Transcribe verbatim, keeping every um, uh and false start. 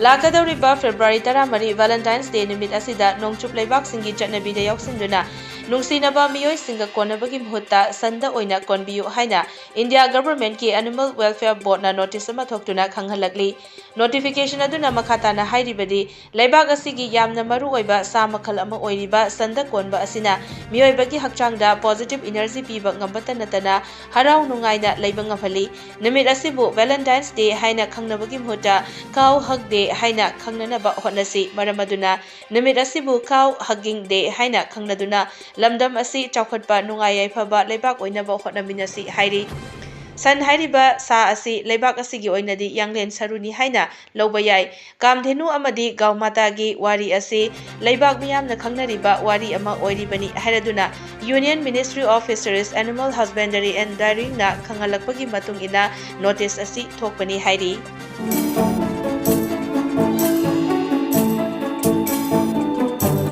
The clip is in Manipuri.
ꯂꯥꯛꯀꯗꯧꯔꯤꯕ February ꯇꯔꯥꯃꯔꯤ Valentine's Day ꯅꯨꯃꯤꯠ ꯑꯁꯤꯗ ꯅꯣꯡꯆꯨꯞ ꯂꯩꯕꯥꯛꯁꯤꯡꯒꯤ ꯆꯠꯅꯕꯤꯗ ꯌꯥꯎꯁꯤꯟꯗꯨꯅ ꯅꯨꯡꯁꯤꯅꯕ ꯃꯤꯑꯣꯏꯁꯤꯡꯒ ꯀꯣꯟꯅꯕꯒꯤ ꯃꯍꯨꯠꯇ ꯁꯟꯗ ꯑꯣꯏꯅ ꯀꯣꯟꯕꯤꯌꯨ ꯍꯥꯏꯅ India Government ꯀꯤ Animal Welfare Board ꯅ notice ꯑꯃ ꯊꯣꯛꯇꯨꯅ ꯈꯪꯍꯜꯂꯛꯂꯤ꯫ Notification ꯑꯗꯨꯅ ꯃꯈꯥ ꯇꯥꯅ ꯍꯥꯏꯔꯤꯕꯗꯤ, ꯂꯩꯕꯥꯛ ꯑꯁꯤꯒꯤ ꯌꯥꯝꯅ ꯃꯔꯨ ꯑꯣꯏꯕ ꯁꯥ ꯃꯈꯜ ꯑꯃ ꯑꯣꯏꯔꯤꯕ ꯁꯟꯗ ꯀꯣꯟꯕ ꯑꯁꯤꯅ ꯃꯤꯑꯣꯏꯕꯒꯤ ꯍꯛꯆꯥꯡꯗ positive energy ꯄꯤꯕ ꯉꯝꯕꯇ ꯅꯠꯇꯅ ꯍꯔꯥꯎ ꯅꯨꯡꯉꯥꯏꯅ ꯂꯩꯕ ꯉꯝꯍꯜꯂꯤ꯫ ꯅꯨꯃꯤꯠ ꯑꯁꯤꯕꯨ Valentine's Day ꯍꯥꯏꯅ ꯈꯪꯅꯕꯒꯤ ꯃꯍꯨꯠꯇ Cow Hug Day ꯍꯥꯏꯅ ꯈꯪꯅꯅꯕ ꯍꯣꯠꯅꯁꯤ꯫ ꯃꯔꯝ ꯑꯗꯨꯅ ꯅꯨꯃꯤꯠ ꯑꯁꯤꯕꯨ Cow Hugging Day ꯍꯥꯏꯅ ꯈꯪꯅꯗꯨꯅ ꯂꯝꯗꯝ ꯑꯁꯤ ꯆꯥꯎꯈꯠꯄ, ꯅꯨꯡꯉꯥꯏ ꯌꯥꯏꯐꯕ ꯂꯩꯕꯥꯛ ꯑꯣꯏꯅꯕ ꯍꯣꯠꯅꯃꯤꯟꯅꯁꯤ ꯍꯥꯏꯔꯤ꯫ ꯁꯟ ꯍꯥꯏꯔꯤꯕ ꯁꯥ ꯑꯁꯤ ꯂꯩꯕꯥꯛ ꯑꯁꯤꯒꯤ ꯑꯣꯏꯅꯗꯤ ꯌꯥꯡꯂꯦꯟ ꯁꯔꯨꯅꯤ ꯍꯥꯏꯅ ꯂꯧꯕ ꯌꯥꯏ꯫ ꯀꯥꯝꯙꯦꯅꯨ ꯑꯃꯗꯤ ꯒꯧ ꯃꯥꯇꯥꯒꯤ ꯋꯥꯔꯤ ꯑꯁꯤ ꯂꯩꯕꯥꯛ ꯃꯤꯌꯥꯝꯅ ꯈꯪꯅꯔꯤꯕ ꯋꯥꯔꯤ ꯑꯃ ꯑꯣꯏꯔꯤꯕꯅꯤ ꯍꯥꯏꯔꯗꯨꯅ Union Ministry of Fisheries, Animal Husbandry and Dairying ꯅ ꯈꯪꯍꯜꯂꯛꯄꯒꯤ ꯃꯇꯨꯡ ꯏꯟꯅ notice ꯑꯁꯤ ꯊꯣꯛꯄꯅꯤ ꯍꯥꯏꯔꯤ꯫